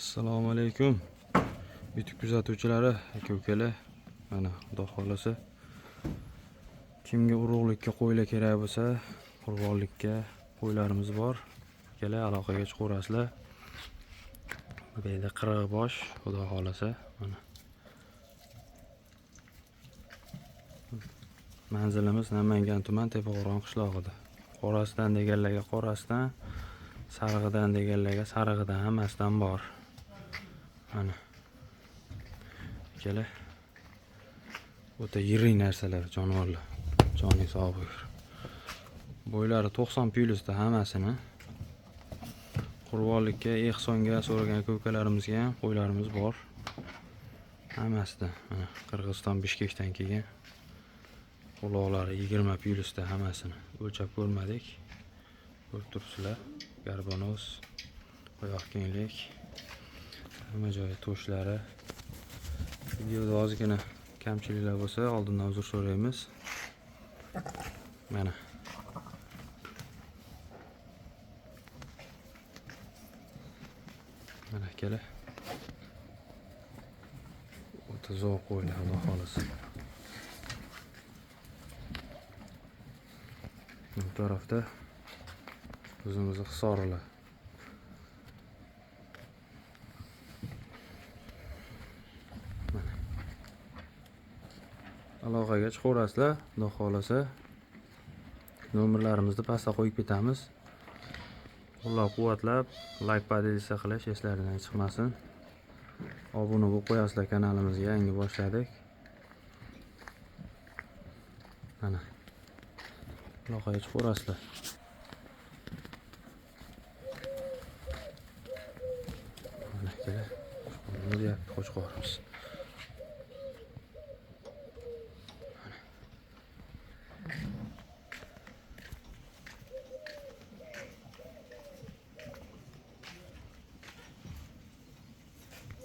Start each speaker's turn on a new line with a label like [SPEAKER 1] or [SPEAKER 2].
[SPEAKER 1] Assalomu alaykum. YouTube kuzatuvchilari, aka ukalar. Mana xudo xolasa kimga urug'likka qo'ylar kerak bo'lsa, qurbonlikka qo'ylarimiz bor. Akalar, aloqaga chiqaverasizlar. Bu yerda 40 bosh, xudo xolasa, mana. Manzilimiz Namangan tuman Tepaqo'rg'on qishlog'ida. Qorasidan deganlarga qorasidan, sarig'idan deganlarga sarig'idan, hammasidan bor. Mana. Akalar, o'ta yirik narsalar, jonivorlar. Joning sog' bo'lur. Bo'ylari 90 plyusda hammasini. Qurbonlikka, ehsonga so'ragan aka-ukalarimizga ham qo'ylarimiz bor. Hammasida. Mana Qirg'iziston Bishkekdan kelgan. Quloqlari 20 plyusda hammasini. O'lchab ko'rmadik. Ko'rib turibsizlar. Garbonoz, oyoq kenglik, hamma joyi to'shlari. Videoda ozgina kamchiliklar bo'lsa, oldindan uzr so'raymiz. Mana. Mana akalar. O'ta zo'r qo'ylar, xudo xolasa. Bu tarafda o'zimizni Hisorlar. Mana. Aloqaga chiqaverasizlar, xudo xolasa. Nomerlarimizni pastda qo'yib ketamiz. Qo'llab-quvvatlab, like, поделиться qilish eslaridan chiqmasin. Obuna bo'lib qo'yasizlar kanalimizga, yangi boshladik. Mana. Aloqaga chiqaverasizlar. Mana akalar, qo'chqorimiz, qo'chqorimiz.